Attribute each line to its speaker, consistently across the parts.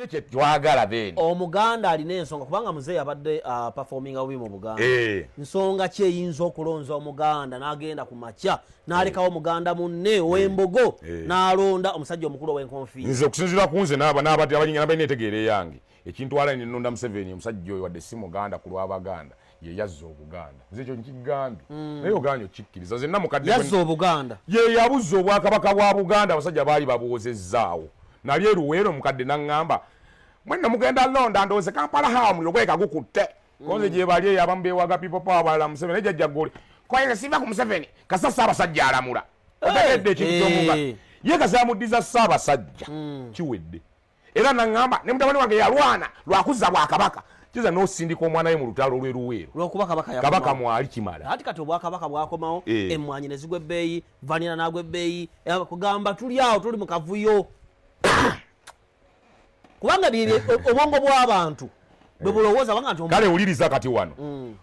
Speaker 1: Kyetwagala then
Speaker 2: Omuganda alina ensonga, kubanga muzeeyi abadde performinga bubi mu Buganda. Nsonga ki eyinza okulonza Omuganda n'agenda ku makya n'alekawo muganda munne ow'embogo n'alonda omusajja omukulu ow'enkonfiira?
Speaker 1: Nze okusinziira ku nze n'abalina entegeera eyange, ekintwala nenonda Museveni, omusajja oyo wadde si muganda, ku lw'Abaganda ye yazza Obuganda. Nze ekyo nkigambye, naye oganye okikkiriza. Nze namukadde
Speaker 2: Yazza Obuganda?
Speaker 1: Ye yabuzza obwakabaka bwa Buganda. Abasajja baali babwozezzaawo. Nali eruweero, mukadde naŋŋamba, "Mwenna mugenda londa, ndowooze Kampala hawa omuliro gweka gukutte." Konze gye bali eyo, abamu bewaga People Power, abalala Museveni. Naye jjajja goli koyeze siva ku Museveni kasa Ssaabasajja alamula. Otegedde ekintu kyomuga? Ye kasa yamuddiza Ssaabasajja, kiwedde. Era naŋŋamba ne mutabani wange yalwana lwakuzza bwakabaka. Kiza n'osindika omwana we mu lutalo lw'e Luweero
Speaker 2: lwokuba kabaka.
Speaker 1: Kabaka mwali, kimala.
Speaker 2: Ati kati obwakabaka bwakomawo, emmwanyi ne zigwa ebbeeyi, vanilla n'agwa ebbeeyi. Kugamba tuli awo, tuli mu kavuyo, kubanga obwongo bw'abantu bwe bulowooza banga nti
Speaker 1: Kale wuliriza kati wano.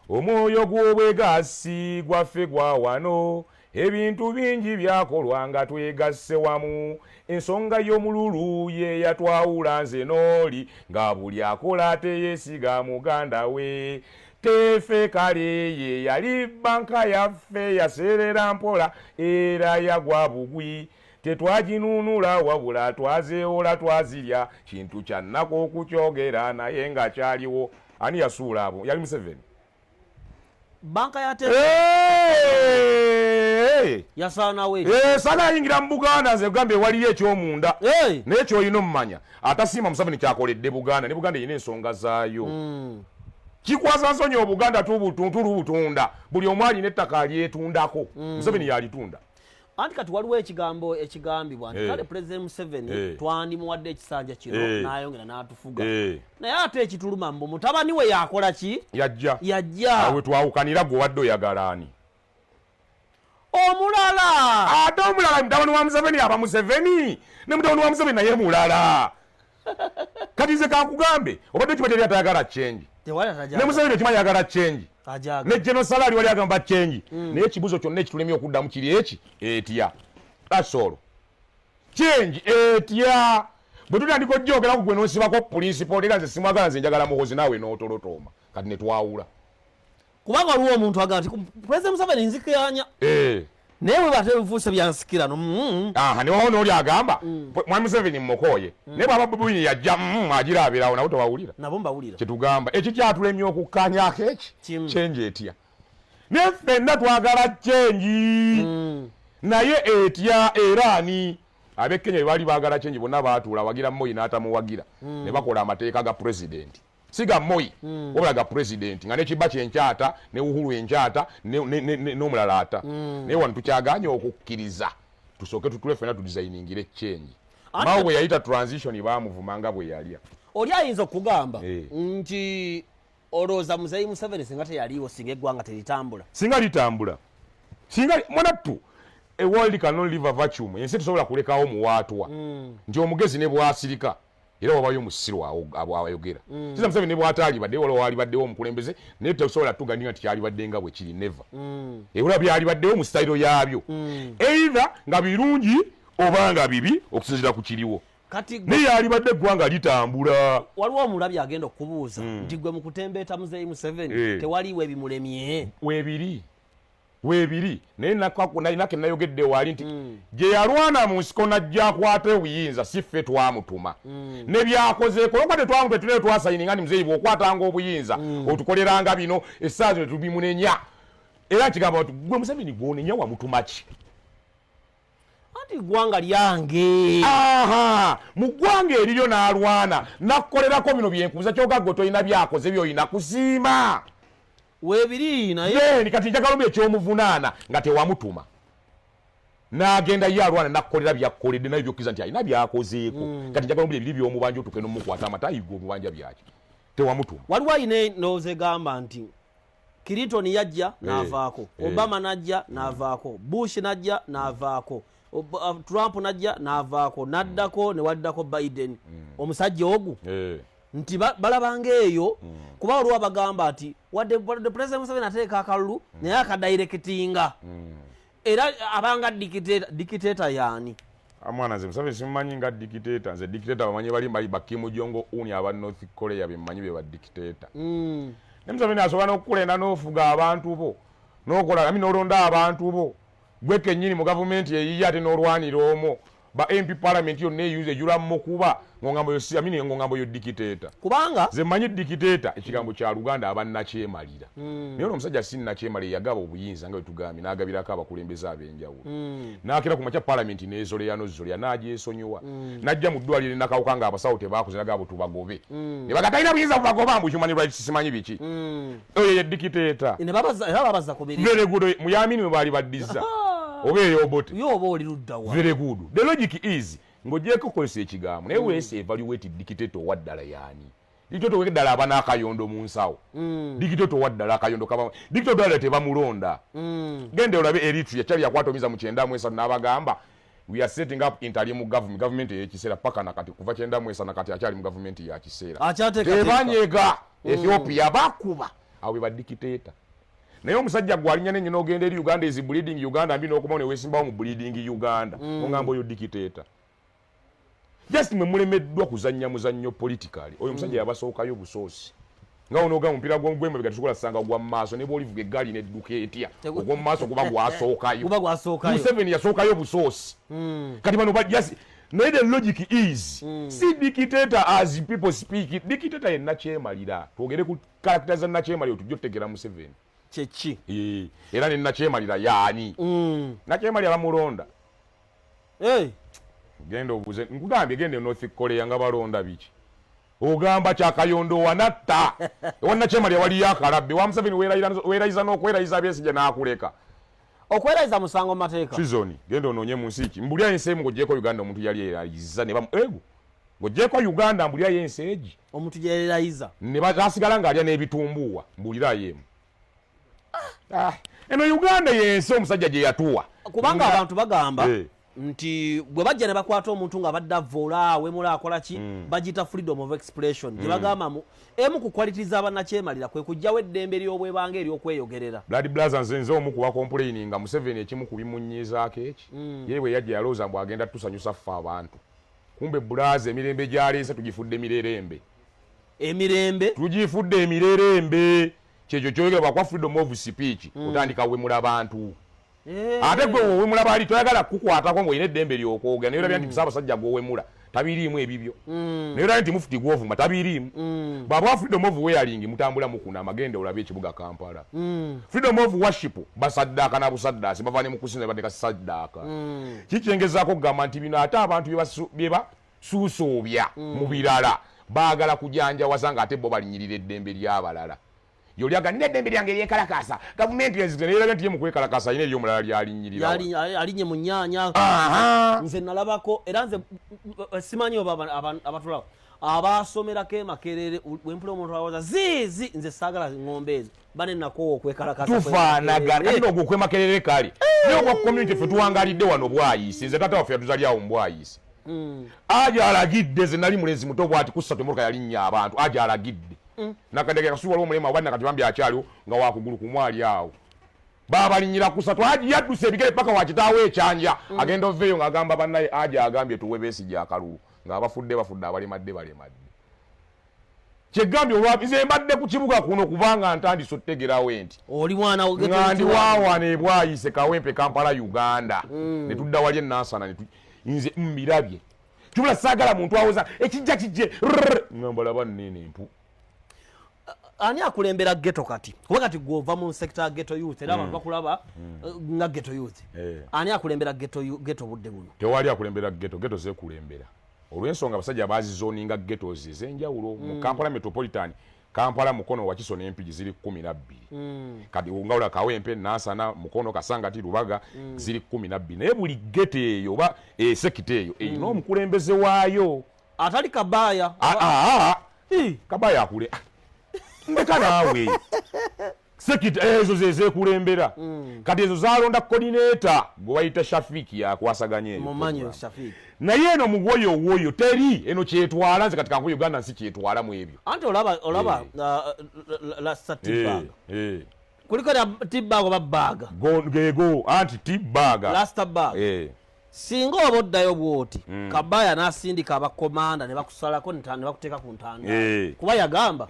Speaker 1: Omwoyo gw'obwegassi gwaffe gwa wano. Ebintu bingi byakolwa nga twegasse wamu. Ensonga y'omululu ye yatwawula nze n'oli, nga buli akola teyeesiga muganda we. Teefe kale ye yali banka yaffe, yaseerera mpola era yagwa bugwi. Tetwaginunula, wabula twazeewola, twazirya. Kintu kya nnaku okukyogera, naye nga kyaliwo. Ani yasuula abo? Yali Museveni.
Speaker 2: Banka ya Teefe yasaanawo.
Speaker 1: Saga yayingira mu Buganda. Nze gambye waliyo ekyomunda, naye kyolina omumanya, atasiima Museveni kyakoledde Buganda, ne Buganda erina ensonga zaayo. Kikwasa nsonyi, Obuganda tulubutunda, buli omu alina ettaka alyetundako. Museveni yalitunda.
Speaker 2: Anti kati waliwo ekigambo ekigambibwa nti kale President Museveni twandimuwadde ekisanja kino n'ayongera n'atufuga, naye ate ekituluma mbu mutabani we yakola ki?
Speaker 1: Yajja.
Speaker 2: Yajja.
Speaker 1: Awe twawukanira. Gwe wadde oyagala ani?
Speaker 2: Omulala.
Speaker 1: Ate omulala mutabani wa Museveni aba Museveni, ne mutabani wa Museveni naye mulala. Kati nze kankugambe, obadde okiba teri atayagala change.
Speaker 2: Tewali
Speaker 1: Ne
Speaker 2: atajagala.
Speaker 1: Museveni okimanyi ayagala change.
Speaker 2: Ajagala.
Speaker 1: Ne General Saleh wali agamba change, naye ekibuzo kyonna ekitulemye okuddamu kiri eki: etya? That's all. Change etya? Bwe tutandika ojjogeraku, gwe nosibako principle, era nze simwagala, nze njagala Muhozi, naawe n'otolotooma. Kati ne twawula.
Speaker 2: Kubanga waliwo omuntu agamba nti President Museveni nzikiranya, naye bwe batebifuuse byansikirano.
Speaker 1: Aha, niwawo n'oli agamba mwami Museveni mukooye, naye bwaba Bobi yajja, agira abeerawo. Nabo tewawulira?
Speaker 2: Nabo mbawulira.
Speaker 1: Kyetugamba ekikyatulemye okukkanyako eki
Speaker 2: Kimu.
Speaker 1: Change etya? Naye ffenna twagala change, naye etya era ani? Ab'e Kenya bwe baali baagala change, bonna baatuula, awagira Moi n'atamuwagira, ne bakola amateeka ga pulezidenti, si ga Moi, wabula ga pulezidenti, nga ne Kibaki enkyata, ne Uhuru enkyata, n'omulala ata. Naye wano tukyaganye okukkiriza tusooke tutule ffenna tudesigningire change. Mao bwe yayita transition, baamuvuma nga bwe yalya.
Speaker 2: Oli ayinza okugamba nti olowooza muzeeyi Museveni singa teyaliiwo, singa eggwanga teritambula?
Speaker 1: Singa litambula, singa mwanattu, a world cannot live a vacuum. Ensi tesobola kulekawo muwaatwa, nti omugezi ne bwasirika era wabayo omusiru ayogera. Kiza Museveni ne bwataalibadde, waliwo waalibaddewo omukulembeze, naye tesobola tugandinga nti kyalibadde nga bwe kiri. Never. Ebula byalibaddewo mu sitayiro yaabyo, either nga birungi oba nga bibi, okusinziira ku kiriwo.
Speaker 2: Kati
Speaker 1: naye yalibadde eggwanga litambula.
Speaker 2: Waliwo omulabi agenda okubuuza nti gwe mu kutembeeta muzeeyi Museveni, tewaliiwo ebimulemye?
Speaker 1: Weebiri, weebiri, naye nake nayogedde waali nti gye yalwana mu nsiko najja akwate obuyinza, si ffe twamutuma. Ne byakozeeko, olwokuba tetwamutuma, tuleyo twasayininga nti muzeeyi bw'okwatanga obuyinza otukoleranga bino, essaawa zino tetubimunenya. Era nkigamba nti gwe Museveni gwonenya, wamutuma ki?
Speaker 2: Anti ggwanga lyange.
Speaker 1: Aha, mu ggwanga eriryo n'alwana nakkolerako bino byenkubuza, kyoga gwe tolina byakoze byolina kusiima.
Speaker 2: Weebiri, naye
Speaker 1: Then kati njagala omu ekyomuvunaana nga tewamutuma, n'agenda ye alwana nakkolera byakkoledde, naye byokkiriza nti alina byakozeeko. Kati njagala omuli ebiri by'omubanja otuuke n'omukwata amatayiga omubanja byaki? Tewamutuma.
Speaker 2: Waliwo alina endowooza egamba nti Clinton yajja n'avaako, Obama najja n'avaako, Bush najja n'avaako, Trump najja n'avaako, n'addako ne waddako Biden, omusajja ogu nti balabanga eyo, kuba waliwo abagamba nti wadde President Museveni ateeka akalulu, naye akadirectinga era abanga dictator. Dictator yaani?
Speaker 1: Mwana, nze Museveni simumanyi nga dictator. Nze dictator bamanyi bali bali ba Kim Jong Un aba North Korea, bemmanyi be ba dictator. Ne Museveni asobola n'okukulenda n'ofuga abantu bo, n'okola ami, n'olonda abantu bo gwe kennyini mu gavumenti eyiye, ate n'olwanira omwo ba MP, parliament yonna eyuza ejula mukuba ng'ongambo yo si amini, ng'ongambo yo dictator.
Speaker 2: Kubanga
Speaker 1: Nze mmanyi dictator ekigambo kya Luganda aba nakyemalira. Naye ono omusajja si nakyemalira. Yagaba obuyinza nga bwe tugambye, n'agabirako abakulembeze ab'enjawulo. N'akera ku makya parliament n'ezoleya n'ozzoleya n'agyesonyiwa. N'ajja mu ddwaliro enakawuka ng'abasawo tebakoze, nagabo tubagobe. Ne baga talina buyinza bubagoba, mbu human rights simanyi biki. Oyo ye dictator.
Speaker 2: Ne babaza, era babaza ku mirimu.
Speaker 1: Very good. Muyamini we baali baddiza oba eyobote.
Speaker 2: Yo oba oli ludda wa?
Speaker 1: Very good. The logic is, ng'ogyeko okukozesa ekigambo, naye weese evaluate dictator owa ddala yaani. Dictator owa ddala aba n'akayondo mu nsawo. Dictator owa ddala akayondo kaba, dictator owa ddala tebamulonda. Genda olabe Eritrea, kyali yakwata omiza mu 93 n'abagamba, "We are setting up interim government," government ey'ekiseera. Paka nakati, kuva 93 nakati akyali mu gavumenti ya kiseera.
Speaker 2: Akyateekateeka.
Speaker 1: Tebanyega. Ethiopia bakuba abo be badictator. Naye omusajja gwalinnya nenyo n'ogenda eri Uganda is bleeding, Uganda mbi, n'okomawo neweesimbawo mu bleeding Uganda. Ogamba oyo dictator? Just mwe mulemeddwa kuzannya muzannyo politically. Oyo omusajja yabasookayo busoosi. Nga onooga omupiira gw'emabega tetusobola kusanga gwa mu maaso, ne bw'olivuga eggaali nedduka etya, ogw'omu maaso guba gwasookayo.
Speaker 2: Guba gwasookayo.
Speaker 1: Museveni yasookayo busoosi. Kati bano just, naye the logic is, si dictator as people speak. Dictator ye nakyemalira. Twogere ku character za nakyemalira, tujja otutegeera Museveni.
Speaker 2: Kyeki?
Speaker 1: Era ne nakyemalira yaani? Nakyemalira bamulonda.
Speaker 2: Hey.
Speaker 1: Genda obuuze, nkugambye, genda e North Korea nga balonda biki. Ogamba kyakayondo wanatta ewannakyemalira waliyo akalabbe wa Museveni, weerayiza n'okwerayiza Besigye n'akuleka.
Speaker 2: Okwerayiza musango mu mateeka.
Speaker 1: Treason. Genda onoonye mu nsi ki, mbulyayo ensi emu ng'ogyeko Uganda omuntu yali erayiza ne bamu ego. Ng'ogyeko Uganda, mbulyayo ensi egi
Speaker 2: omuntu gyererayiza
Speaker 1: ne basigala ng'alya n'ebitumbuuwa. Mbulirayo emu. Ah, eno Uganda yensi omusajja gye yatuwa.
Speaker 2: Kubanga abantu bagamba nti bwe bajja ne bakwata omuntu nga badde avoola, awemula, akola ki, bagiyita freedom of expression. Gye bagamba mu emu ku quality z'abannakyemalira kwe kuggyawo eddembe ly'obwebanga ery'okweyogerera.
Speaker 1: Blood Blazer, nze omu kuba complaining nga Museveni ekimu ku bimunyiizaako eki ye bwe yajja yalowooza mbu agenda tusanyusa ffe abantu. Kumbe brother, emirembe gyaleese tugifudde mirerembe.
Speaker 2: Emirembe.
Speaker 1: Tugifudde emirerembe. Kyekyo kyoyogera bwakwa freedom of speech, otandika wemula bantu. Ate gwe wowemula bali toyagala kukukwatako ng'olina eddembe lyokwogera, naye olabya nti Ssaabasajja gwowemula tabiriimu ebibyo, naye olabya nti mufuti gwovuma tabiriimu. Bw'aba freedom of wearing, mutambula mukunama. Genda olabe ekibuga Kampala. Freedom of worship, basaddaaka na busaddaasi, bava ne mu kusinza bateka saddaaka. Kikyengezaako okugamba nti bino ate abantu bye basuusuubya mu birala baagala kujanjawaza, ng'ate bo balinyirira eddembe ly'abalala. Yolyaga nina eddembe lyange eryekalakasa, gavumenti enzize, naye eraga nti ye mu kwekalakasa alina eryomulala lyalinyirira.
Speaker 2: Alinye mu nnyanya. Nze nalabako era nze simanyi oba abatulaba abasomerako e Makerere, wempula omuntu awoza ziizi, nze saagala ŋŋombe ezo, bane nakoowa okwekalakasa.
Speaker 1: Tufaanagana. Kati ogwo okwemakerere kale, naye ogwa community, ffe tuwangalidde wano Bwayisi. Nze taata waffe yatuzali awo mu Bwayisi. Aja alagidde, nze nali mulenzi muto bwati, kusatu emotoka yalinnya abantu. Aja alagidde nakadege kasuwa, waliwo omulema oba nakati bambi akyaliwo nga wakugulu kumwe ali awo, babalinyira kusatu. Aji yadduse ebigere paka wakitaawo ekyanja. Agenda oveeyo ng'agamba bannaye, aja agambye tuwe Besigye akalulu, ng'abafudde bafudde, abalemadde balemadde. Kyegambye olwa nze mbadde ku kibuga kuno kubanga ntandise otutegerawo nti
Speaker 2: oli mwana.
Speaker 1: Nga ndi waawana ebwayise Kawempe, Kampala, Uganda. Ne tudda wali enansana. Nze mbirabye kibula, saagala muntu awoza ekijja kijje nga mbalaba nene empu.
Speaker 2: Ani akulembera ghetto kati? Kuba kati gwova mu sector ya ghetto youth, era abantu bakulaba nga ghetto youth. Ani akulembera ghetto budde buno?
Speaker 1: Tewali akulembera ghetto. Ghetto zekulembera olw'ensonga abasajja bazizoninga ghettos ez'enjawulo mu Kampala Metropolitan. Kampala, Mukono, Wakiso n'Empigi ziri 12. Kati nga olaba Kawempe, Nansana, Mukono, Kasangati, Lubaga, ziri 12, naye buli ghetto eyo oba esekita eyo erina omukulembeze waayo.
Speaker 2: Atali Kabaaya?
Speaker 1: Ah, ah, ah. Kabaaya akule ndeka naawe. Sekita ezo zezekulembera. Kati ezo zalonda coordinator gwe bayita Shafiki, yakwasaganya eyo
Speaker 2: mumanyi
Speaker 1: program.
Speaker 2: Shafiki.
Speaker 1: Naye eno muwoyo woyo teri eno kyetwala. Nze kati kanku Uganda nsi kyetwala mu ebyo.
Speaker 2: Anti olaba lasa T-bag. Kuliko lya T-bag oba bag?
Speaker 1: Gego anti T-bag.
Speaker 2: Lasta bag. Singa oba oddayo bwoti, Kabaya n'asindika abakomanda ne bakusalako ne bakuteeka ku ntanda, kuba yagamba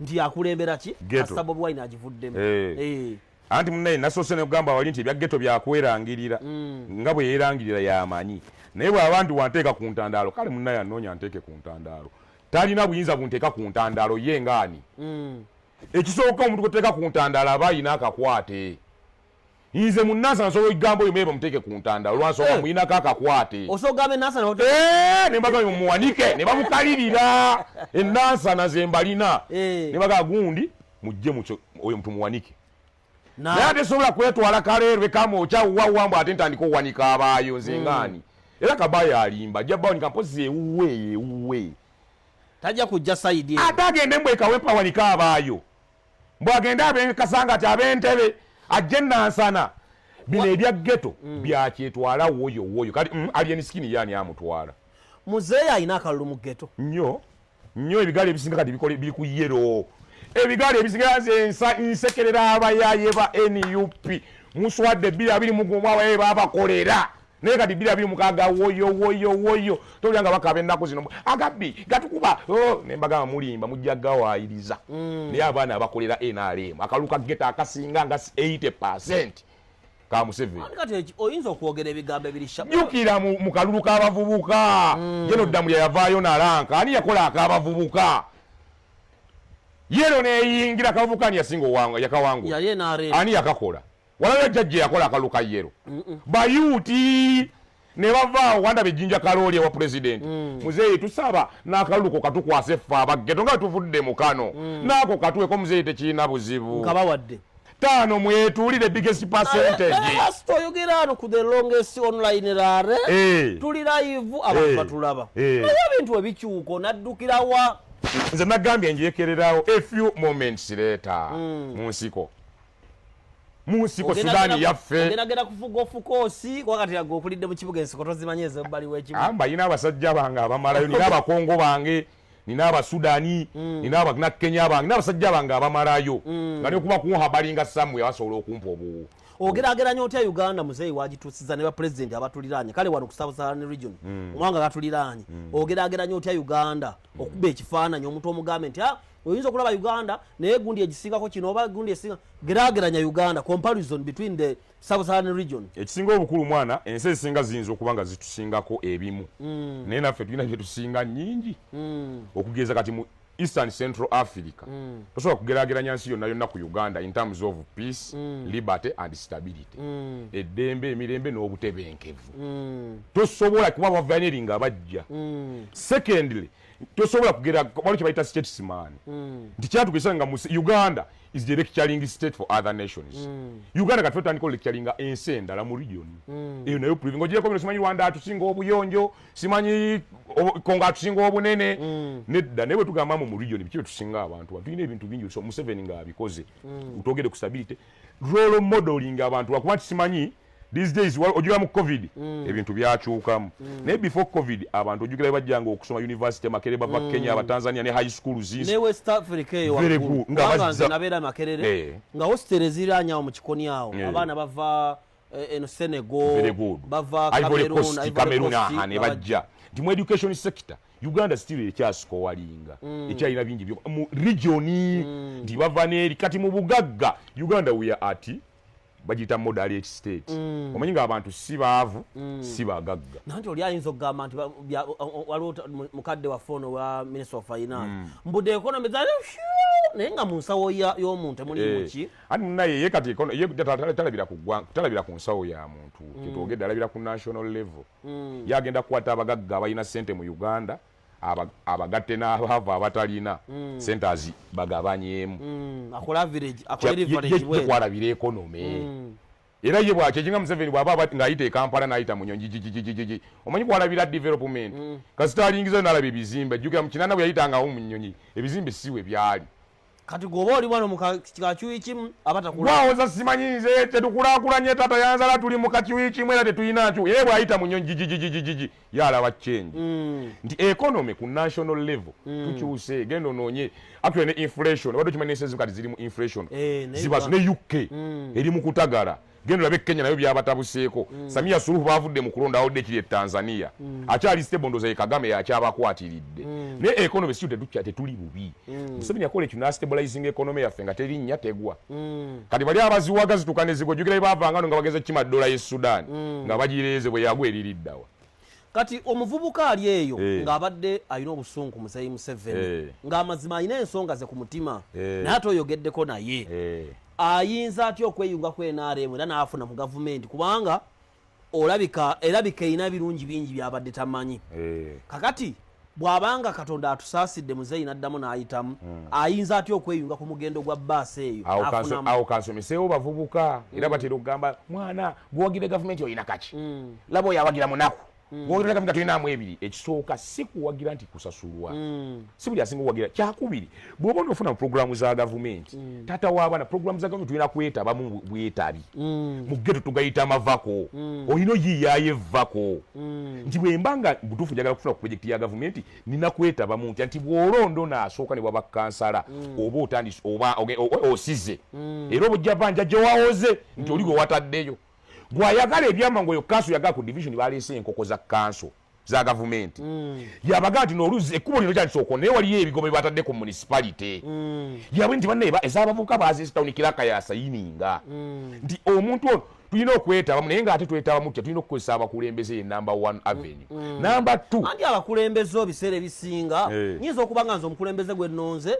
Speaker 2: nti yakulembera ki
Speaker 1: Ghetto.
Speaker 2: Kasita Bobi Wine agivuddemu.
Speaker 1: Anti munaye nasoose nekugamba wali nti ebya ghetto byakwerangirira, nga bwe yeerangirira yamanyi. Naye bw'aba nti wanteeka ku ntandaalo, kale munaye anoonya anteeke ku ntandaalo. Talina buyinza bunteeka ku ntandaalo ye ngaani. Ekisooka, omuntu gweteeka ku ntandaalo aba ayina akakwate. Nze munansana nsobola okugamba oyo mebe muteeke ku ntandaalo lwansonga muyinako akakwate.
Speaker 2: Osobola okugamba enansana?
Speaker 1: Ne mbagamba mumuwanike ne bamukalirira. Enansana ze mbalina. Ne bagamba gundi mujje mukyo oyo mutumuwanike. Naye ate sobola kwetwala kaleerwe kamwokya wawa mbu ate ntandika owanika abaayo. Nze ngaani? Era Kabaya alimba, ajja bawanika mpozi ewuwe ewuwe.
Speaker 2: Tajja kujja side eno.
Speaker 1: Ate agende mbw ekawempe awanike abaayo, mbw agende abekasanga ati ab'entebe ajje Nansana. Bino ebya ghetto byakyetwala woyo woyo. Kati Alien Skin yaani amutwala?
Speaker 2: Muzeeyi alina akalulu mu ghetto.
Speaker 1: Nnyo nnyo. Ebigaali ebisinga kati biri ku yellow. Ebigaali ebisinga. Nze nsekerera abayaye ba NUP. Muswadde. 2021 abayaye babakolera, naye kati 2026 woyo woyo woyo. Tolya nga bakaba ennaku zino agabbi gatukuba. Oh, ne mbagamba mulimba, mujja gawaayiriza. Naye abaana abakolera NRM, akalulu ka ghetto akasinga nga 80% ka Museveni.
Speaker 2: Anti kati oyinza okwogera ebigambo ebiri
Speaker 1: Jjukira mu kalulu k'abavubuka, General Ddamulya yavaayo nalanka. Ani yakola ak'abavubuka? Yellow neyingira. Akavubuka ani yasinga owanga yakawangula?
Speaker 2: Yali NRM.
Speaker 1: Ani yakakola? Walayo jjajja yakola akalulu ka yellow? Bayuuti ne bavaawo wandaba ejjinja kalooli ewa pulezidenti. Muzeeyi, tusaba n'akalulu ko katukwase ffe aba ghetto nga tuvudde mu kano, naako katuweko muzeeyi, tekirina buzibu.
Speaker 2: Nkabawadde.
Speaker 1: Taano mwetuulire, biggest percentage.
Speaker 2: Kasita oyogera ano ku the longest online rally, tuli live, abantu batulaba. Naye ebintu ebikyuka onaddukirawa?
Speaker 1: Nze nagambye njekererawo a few moments later mu nsiko, mu nsiko Sudaani yaffe.
Speaker 2: Ogendagenda kufuga ofukoosi, kuba kati agwe okulidde mu kibuga, ensiko tozimanyi ezebbali w'ekibuga.
Speaker 1: Amba yina abasajja bange abamalayo, nina abakongo bange, nina abasudani, nina abanakenya bange, nina abasajja bange abamalayo nga nekuba kunha balinga samwe basobola okumpa obu.
Speaker 2: Ogerageranya otya Uganda muzeeyi wagituusiza ne bapulezidenti abatuliraanye? Kale wano ku Sub-Saharan region, omwanga gatuliraanye, ogerageranya otya Uganda okuba ekifaananyi omuntu omugambe nti, "Ah, oyinza okulaba Uganda naye gundi egisingako kino oba gundi esinga"? Gerageranya Uganda, comparison between the Sub-Saharan region.
Speaker 1: Ekisinga obukulu mwana, ensi ezisinga ziyinza okuba nga zitusingako ebimu, naye naffe tulina byetusinga nyingi. Okugeza kati mu Eastern Central Africa, tosobola kugerageranya nsi yonna yonna ku Uganda in terms of peace, liberty and stability, eddembe, emirembe n'obutebenkevu. Tosobola kuba bavaneri nga bajja. Secondly, tosobola kugera, waliwo kye bayita statesman, nti kyatugesa nga Uganda is the lecturing state for other nations. Uganda kati tutandika olecturinga ensi endala mu region eyo, nayo proving. Ogireko bino, simanyi Rwanda atusinga obuyonjo, simanyi Kongo atusinga obunene. Nedda, naye bwe tugambamu mu region biki byetusinga abantu, tulina ebintu bingi. So Museveni ng'abikoze, twogere ku stability, role modeling abantu, lwakuba nti simanyi these days ojjukira mu COVID ebintu byakyukamu, naye before COVID abantu ojjukira bwe bajjanga okusoma university Makerere bava Kenya, Abatanzania ne high schools.
Speaker 2: Ne West Africa eyo
Speaker 1: Very
Speaker 2: waggulu.
Speaker 1: good. Nga
Speaker 2: Kubanga nze nabeera Makerere, nga hostel eziraanye awo mu kikoni awo, abaana bava eno Senegal,
Speaker 1: Very good.
Speaker 2: bava
Speaker 1: Ivory
Speaker 2: Cameroon,
Speaker 1: Coast,
Speaker 2: Ivory
Speaker 1: Cameroon,
Speaker 2: Coast,
Speaker 1: aha, ne
Speaker 2: nga
Speaker 1: bajja nti mu education sector Uganda still ekyasikowalinga, ekyalina bingi mu region, nti bava n'eri. Kati mu bugagga Uganda we are at bagiyita moderate state. Omanyi ng'abantu si baavu, si bagagga.
Speaker 2: Nanti oli ayinza okugamba nti waliwo mukadde waffe ono wa Minister of Finance, mbudde economy zali naye nga mu nsawo y'omuntu temuli muki.
Speaker 1: Anti munaye ye kati ye talabira ku ggwanga, talabira ku nsawo ya muntu. Kyetwogedde alabira ku national level. Ye agenda kukwata abagagga abalina sente mu Uganda, abagatte n'abaavu abatalina sente, azi bagabanyeemu.
Speaker 2: Akola average, akola leverage bwe.
Speaker 1: Kwalabira economy. Era ye bwakyekinga Museveni bw'aba ng'ayita e Kampala n'ayita mu nyonyi gigigigigi, omanyi kwalabira development. Kasita alingiza n'alaba ebizimbe. Jjukira mu 80 bwe yayitangawo mu nnyonyi, ebizimbe si we byali.
Speaker 2: Kati gwoba oli wano mu kakyuyi kimu abatakula.
Speaker 1: Gwawoza simanyi nze tetukulaakulanye, taata yanzala tuli mu kakyuyi kimu era tetulina nkyu. Ye bw'ayita mu nyonyi gigigigigigi, ye alaba change nti economy ku national level tukyuse. Genda onoonye actually ne inflation, obadde okimanyi n'ensi ezimu kati ziri mu inflation?
Speaker 2: Eh,
Speaker 1: zibazo ne UK eri mu kutagala. Genda olabe Kenya, nayo byabatabuseeko. Samia Suluhu bavudde mu kulonda, awodde ekiri e Tanzania. Akyali stable, ndowooza ye Kagame yakyabakwatiridde. Naye economy si tetuli bubi. Museveni yakola ekyo n'astabilizing economy yaffe nga terinnya tegwa. Kati bali abaziwaga zituuka ne zigwa. Ojjukira bavanga no nga bageza kima dola y'e Sudan nga bagireeze, bwe yagwa eririddawa?
Speaker 2: Kati omuvubuka ali eyo ng'abadde alina obusungu Muzeyi Museveni, ng'amazima alina ensonga ze ku mutima, naye ate oyogeddeko naye, ayinza atya okweyunga ku NRM era n'afuna mu gavumenti? Kubanga olabika erabika erina ebirungi bingi byabadde tamanyi. Kakati bw'abanga Katonda atusaasidde, Muzeeyi n'addamu n'ayitamu, ayinza atya okweyunga ku mugendo gwa baasi eyo
Speaker 1: Awo
Speaker 2: n'afunamu?
Speaker 1: Awo kansomeseewo bavubuka. Era batera okugamba, "Mwana gwewagira gavumenti olina kaki? Laba oyo awagira munaku. Gwewagira gavumenti tolinamu ebiri." Ekisooka, si kuwagira nti kusasulwa, si buli asinga okuwagira. Kyakubiri, bw'oba onofuna mu puroguramu za gavumenti, taata w'abaana, puroguramu za gavumenti tulina kwetabamu bwetabi. Mu ghetto tugayita amavako. Olina oyiiyaayo evvako nti bwe mba nga butuufu njagala kufuna ku projekiti ya gavumenti, nina kwetabamu ntya? Nti bw'olonda onaasooka ne bwaba kansala, oba otandise oba osize era obujja banja gye wawoze nti oli gwe wataddeyo gwayagala ebyama, ngaoyo kanso yagala ku division baleese enkoko za kanso za gavumenti, yabaga nti noluzzi ekkubo lino kyandisooka, naye waliyo ebigomo byebatadde ku municipality yabwe nti bannaye ez'abavubuka baziise, town clerk yasayininga nti omuntu ono tulina okwetabamu. Naye ng'ate twetabamu tutya? Tulina okukozesa abakulembeze, ye number one avenue. Number two,
Speaker 2: Anti abakulembeze ebiseera ebisinga, nyinza okuba nga nze omukulembeze gwe nnonze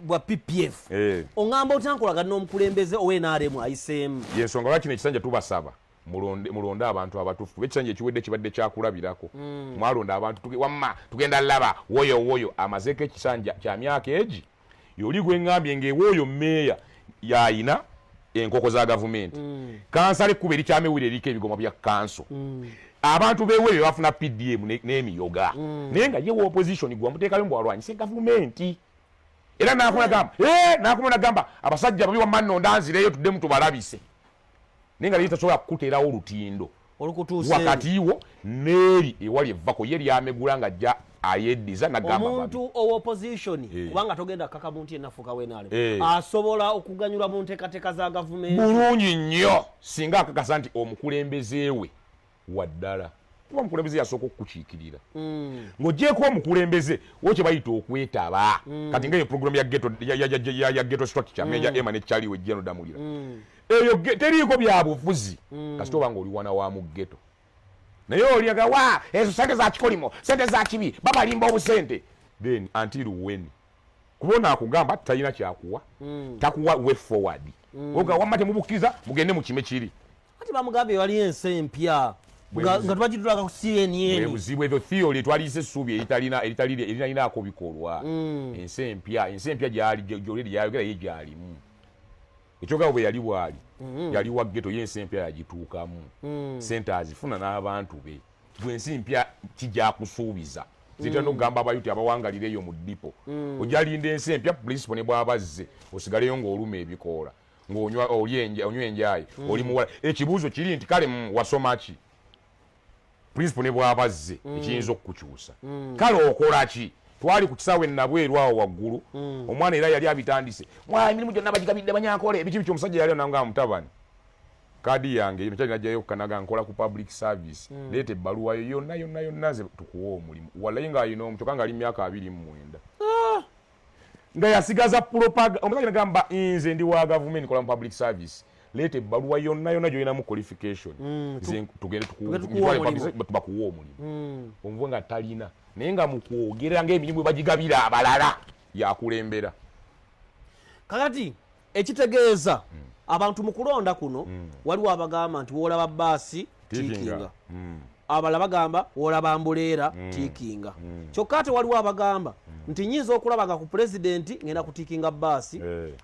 Speaker 2: bwa PPF, oŋŋamba otya nkolagana n'omukulembeze owa NRM ayiseemu?
Speaker 1: Yensonga lwaki nekisanja tubasaba mulonde abantu abatuufu, kuba ekisanja ekiwedde kibadde kyakulabirako. Mwalonda abantu wamma tugenda laba woyo woyo amazeeko ekisanja kya myaka egi, yoli gweŋŋambye ng'ewooyo meeya yayina enkoko za gavumenti, kansala ekkuba erikyamewire eriko ebigoma bya kanso, abantu beweebyo bafuna PDM n'emiyoga, naye nga ye wa opposition gwamuteekayo mbu alwanyise gavumenti. Era nakuma nagamba, nakuma nagamba abasajja babi, wamma nno ndanzireyo tuddemu tubalabise, naye nga lye tasobola kukuteerawo olutindo
Speaker 2: olukutuuse
Speaker 1: wakati wo n'eri ewali evvako ye lyamegula nga ajja ayeddiza nagamba babi.
Speaker 2: Omuntu owa opposition, kubanga togenda kaka muntu yenna fuuka w'NRM, asobola okuganyulwa mu nteekateeka za gavumenti?
Speaker 1: Bulungi nnyo, singa akakasa nti omukulembeze we waddala, kuba omukulembeze yasooka okukukiikirira. Ng'ogyeko omukulembeze wo, kye bayita okwetaba. Kati nga eyo program ya ghetto, ya ghetto structure, Major Emma ne Charlie wejjano Damulira, eyo teriiko byabufuzi, kasita oba ng'oli wana wa mu ghetto. Naye oliaga wa ezo sente za kikolimo, sente za kibi, babalimba obusente, then until when? Kuba ono akugamba talina kyakuwa, takuwa way forward. Oga wamma temubukkiriza, mugende mukime kiri.
Speaker 2: Ati bamugambye waliyo ensi empya nga tubagitulaga ku CNN.
Speaker 1: Buzibu ebyo theory, twaliise essuubi eritalina eritalinaako bikolwa. Ensi empya, ensi empya gyali gyoli yayogera ye gyalimu ekyogabo bwe yali bwali yali wa ghetto, ye ensi empya yagituukamu, sente azifuna n'abantu be. Gwe ensi mpya kijakusuubiza zitera n'okugamba abayuti abawangalira eyo mu depot, ojalinda ensi empya, principal ne bw'abazze osigaleyo ng'oluma ebikoola, ng'onywa olya onywa enjayi, oli muwala. Ekibuuzo kiri nti kale wasoma ki? Principal ne bw'abazze ekiyinza okukukyusa, kale okola ki? Twali ku kisaawe Nabweru awo waggulu, omwana era yali abitandise, mwa emirimu gyonna bagigabidde banyankole, ebiki biki. Omusajja yali nanga mutabani, kaadi yange eno kyali najjayo kanaga nkola ku public service, leeta ebbaluwa yo yonna yonna yonna nze tukuwa omulimu. Wallayi ng'alina omu kyokka ng'ali mu myaka 29 nga yasigaza propaga. Omusajja nagamba, "Nze ndi wa gavumenti, nkola mu public service, leeta ebbaluwa yonna yonna gyolinamu qualification, nze tugende
Speaker 2: Tugende tukuwe
Speaker 1: ngitwale
Speaker 2: omulimu."
Speaker 1: Bakuwe omulimu. Omuvubuka nga talina, naye nga mukwogera ng'emirimu bwe bagigabira abalala yakulembera.
Speaker 2: Kakati ekitegeeza abantu mu kulonda kuno, waliwo abagamba nti woolaba baasi tiikinga, abalala bagamba woolaba umbrella tiikinga, kyokka ate waliwo abagamba nti nyinza okulaba nga ku pulezidenti ngenda kutiikinga baasi,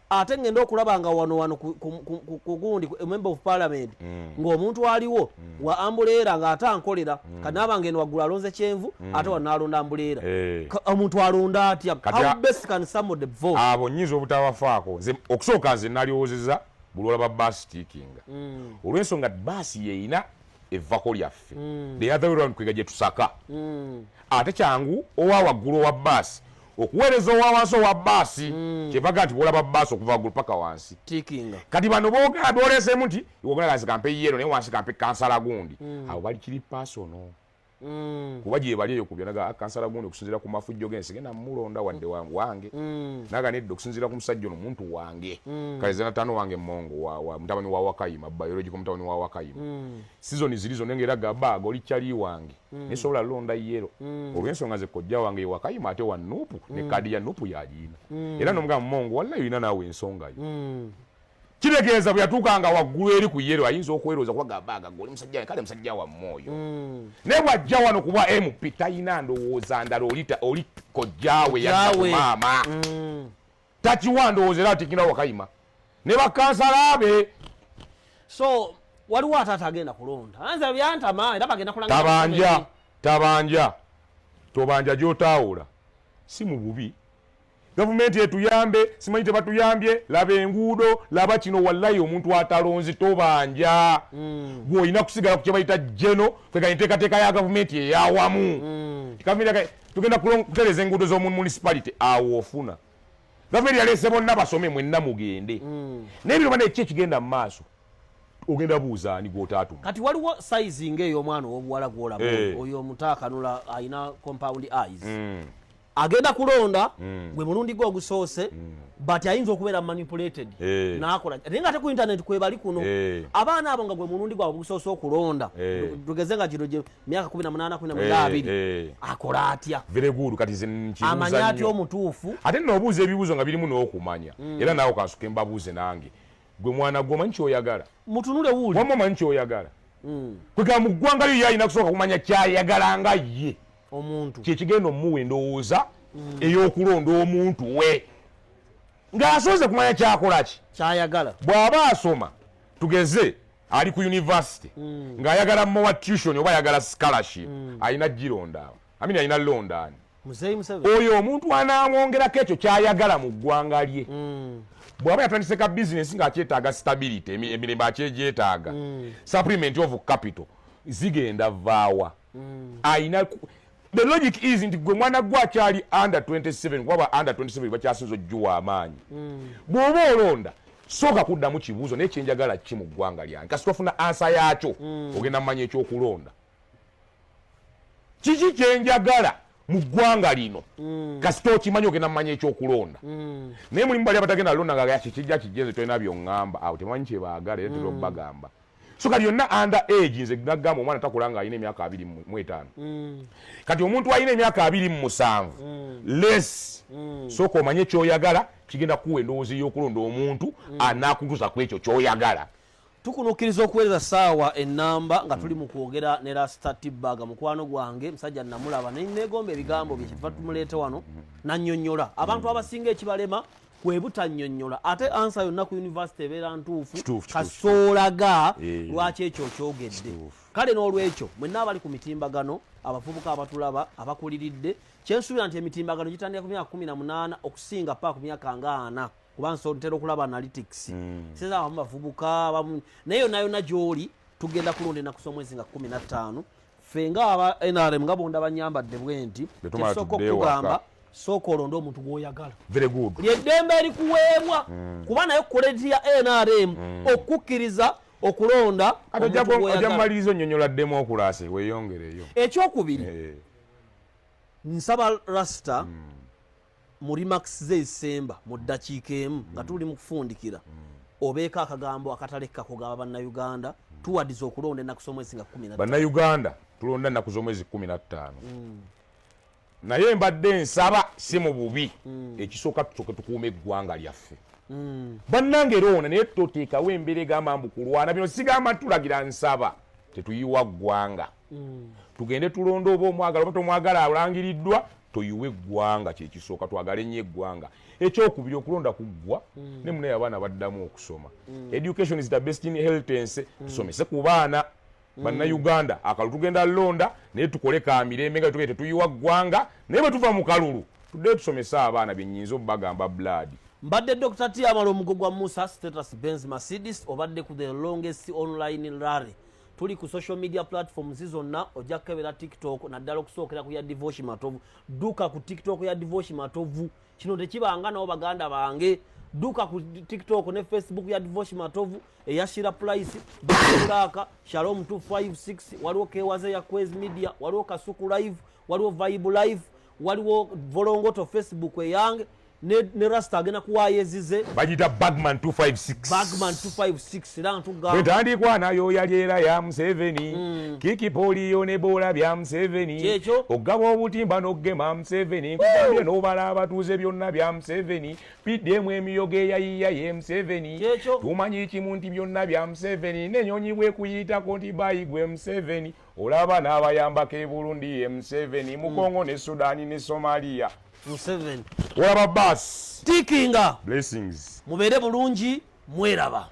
Speaker 2: ate ngenda okulaba nga wano wano ku gundi ku member of parliament ng'omuntu aliwo wa umbrella ng'ate ankolera, kanaaba ngeno waggulu alonze kyenvu, ate wano n'alonda umbrella. Omuntu alonda atya? How best can somebody vote?
Speaker 1: Abo nyinza obutabafaako. Nze okusooka nze naliwoozeza buli olaba baasi tiikinga, olw'ensonga baasi yeyina evvako lyaffe. The other way round, kwega gye tusaka. Ate kyangu owa waggulu owa baasi. Okuweereza owa wansi owa baasi. Kyevaga nti bwolaba baasi okuva waggulu paka wansi.
Speaker 2: Tikinga.
Speaker 1: Kati bano boogera boleseemu nti ogala kampe yellow, naye wansi kampe kansala gundi. Abo bali kiri personal. Kuba gye bali eyo ku byona, kansala gundi okusinziira ku mafujjo g'ensi genda mulonda wadde wange. Naga nedda, okusinziira ku musajja ono muntu wange. Kale zenatano wange mongo wa mutabani wa Wakayima, biological mutabani wa Wakayima. Season ziri zonna ng'era gaba oli kyali wange. Nesobola londa yellow. Olw'ensonga ze kojja wange ye Wakayima ate wa NUP ne kaadi ya NUP yagiina. Era n'omugamba, mongo wallahi olina naawe ensonga yo. Kitegeeza bwe yatuukanga waggulu eri ku yellow ayinza okwerooza kuba gabaaga gwe oli musajja, kale musajja wamme oyo. Naye bw'ajja wano kuba MP talina ndowooza ndala, oli kojjaawe yadda ku
Speaker 2: Kojjaawe.
Speaker 1: maama. Takiwa ndowooza era atikira Wakayima ne bakansala be.
Speaker 2: So waliwo ate atagenda kulonda, nze byantama era bagenda kulanga.
Speaker 1: Tabanja, tabanja, tobanja gy'otaawula si mu bubi. Gavumenti etuyambe, simanyi tebatuyambye, laba enguudo, laba kino. Wallayi omuntu atalonzi tobanja. Gwe olina kusigala ku kye bayita geno kweganya enteekateeka ya gavumenti eyawamu. Gavumenti tugenda kutereeza enguudo z'omu municipality, awo ofuna. Gavumenti yaleese bonna basome, mwenna mugende. Naye bino bana eki ekigenda mu maaso, ogenda buuza ani gw'otaatuma?
Speaker 2: Kati waliwo size ng'ey'omwana ow'obuwala gwolaba. Oyo omuto akanula alina compound eyes. Agenda kulonda gwe mulundi gwe ogusoose, but ayinza okubeera manipulated. Nakola naye nga ate ku internet kwebali kuno. Abaana abo nga gwe mulundi gwabwe ogusoose okulonda, tugeze nga kino gye myaka 18, 19, 20, akola atya?
Speaker 1: Very good. Kati ze nkibuuza
Speaker 2: Amanye atya
Speaker 1: nnyo.
Speaker 2: omutuufu?
Speaker 1: Ate nno obuuza ebibuuzo nga birimu n'okumanya. Era naawe kansuke mbabuuze nange, gwe mwana gwe omanyi kyoyagala?
Speaker 2: Mutunule wuuli.
Speaker 1: Wamma omanyi kyoyagala? Kwegamba mu ggwanga lyo ye alina kusooka kumanya kyayagala nga ye
Speaker 2: omuntu.
Speaker 1: Kyekigenda omuwa endowooza ey'okulonda omuntu we ng'asoose kumanya kyakola ki,
Speaker 2: kyayagala.
Speaker 1: Bw'aba asoma, tugeze ali ku university, ng'ayagala more tuition oba ayagala scholarship, alina gironda amini, alina londaani?
Speaker 2: Muzeeyi Museveni.
Speaker 1: Oyo omuntu anaamwongerako ekyo kyayagala mu ggwanga lye. Bw'aba yatandise ka bizinesi ng'akyetaaga stability, emirembe akyegyetaaga, supplement of capital zigenda vaawa? Ayina the logic is nti gwe mwana gwe akyali under 27, kuba under 27 bakyasinza ojjuwa amaanyi. Bw'oba olonda sooka kuddamu kibuuzo, naye kyenjagala ki mu ggwanga lyange? Kasita ofuna answer yaakyo, ogenda mumanya ekyokulonda kiki. Kyenjagala mu ggwanga lino, kasita okimanyi ogenda mumanya ekyokulonda. Naye mulimu bali abatagenda londa nga kikijja kijeze, tolina byoŋŋamba, awo tebamanyi kyebaagala era tera obbagamba. So kati yonna under age, nze nagamba omwana takula nga alina emyaka 25. Kati omuntu alina emyaka 27 less, sooka omanye kyoyagala, kigenda kuwa endowooza ey'okulonda omuntu anaakutuusa ku ekyo kyoyagala.
Speaker 2: Tukunukkiriza okuweereza saawa enamba nga tuli mu kwogera ne Rasta Tibag, mukwano gwange, musajja namulaba negomba ebigambo bye, kyetuva tumuleete wano nannyonnyola abantu abasinga ekibalema kwe butannyonnyola. Ate answer yonna ku university ebeera ntuufu.
Speaker 1: Kituufu, kituufu.
Speaker 2: Kasoolaga lwaki ekyo okyogedde. Kale n'olwekyo mwenna abali ku mitimbagano, abavubuka abatulaba abakuliridde, kyensuubira nti emitimbagano gitandika ku myaka 18 okusinga paka ku myaka nga 40, kuba ntera okulaba analytics. Sinza abamu bavubuka abamu, naye yonna yonna gy'oli tugenda kulonda ennaku z'omwezi nga 15. Ffe nga aba NRM, nga bonda banyambadde bwe nti,
Speaker 1: Bwe tumala
Speaker 2: kyesooka
Speaker 1: tudde
Speaker 2: okugamba,
Speaker 1: ewaka.
Speaker 2: Sooka olonde omuntu gw'oyagala.
Speaker 1: Very good.
Speaker 2: Lyeddembe erikuweebwa, kuba naye quality ya NRM okukkiriza okulonda
Speaker 1: Kati ojja
Speaker 2: omuntu
Speaker 1: ojja
Speaker 2: gw'oyagala.
Speaker 1: mumaliriza onnyonnyola demokulasi, weeyongereyo.
Speaker 2: Ekyokubiri, nsaba Rasta mu remarks ze ezisemba mu ddakiika emu nga tuli mu kufundikira, obeeko akagambo akatalekka kugamba bannayuganda tuwadiza okulonda ennaku z'omwezi nga 15.
Speaker 1: Bannayuganda, tulonda ennaku z'omwezi 15, naye mbadde nsaba si mu bubi. Ekisooka, tusooke tukuuma eggwanga lyaffe. Bannange, londa, naye toteekawo embeera egamba mbu kulwana. Bino sigamba ntulagira, nsaba tetuyiwa ggwanga. Tugende tulonde, oba omwagala oba tomwagala, alangiriddwa, toyiwe eggwanga. Kyekisooka, twagale nnyo eggwanga. Ekyokubiri, okulonda kuggwa ne munaye abaana baddamu okusoma. Education is the best inheritance. Tusomese ku baana. Bannayuganda, akalulu tugenda londa, naye tukole ka mirembe nga tugende tetuyiwa ggwanga, naye bwe tuva mu kalulu tuddeyo tusomese abaana. Byenyinza obbagamba blood.
Speaker 2: Mbadde Dr T Amala, omugo gwa Musa Status Benz Mercedes, obadde ku the longest online rally. Tuli ku social media platforms zonna, ojja kukebera TikTok, naddala okusookera ku ya Divoshi Matovu. Dduka ku TikTok ya Divoshi Matovu, kino tekibanga nabo baganda bange. Dduka ku TikTok ne Facebook ya Divoshi Matovu, eya Shira Price, Black Shalom 256, waliwo Kewaze ya Quez Media, waliwo Kasuku Live, waliwo Vibe Live, waliwo Volongoto Facebook eyange ne Rasta agenda kuwaayo ezize.
Speaker 1: Bagita Bagman 256.
Speaker 2: Bagman 256, era ntugamba
Speaker 1: Bwetandikwa nayo yali era ya Museveni. Kiki poliyo ne bola bya Museveni.
Speaker 2: Kyekyo.
Speaker 1: Ogaba obutimba n'ogema Museveni, nkugambye n'obala abatuuze byonna bya Museveni. PDM emiyogo eyayiya ye Museveni.
Speaker 2: Kyekyo.
Speaker 1: Tumanyi kimu nti byonna bya Museveni, n'ennyonyi bwekuyitako nti bayigwe Museveni, olaba n'abayambako e Burundi ye Museveni, mu Kongo ne Sudaani ne Somalia.
Speaker 2: Museveni.
Speaker 1: Olaba basi.
Speaker 2: Tikinga.
Speaker 1: Blessings.
Speaker 2: Mubeere bulungi, mweraba.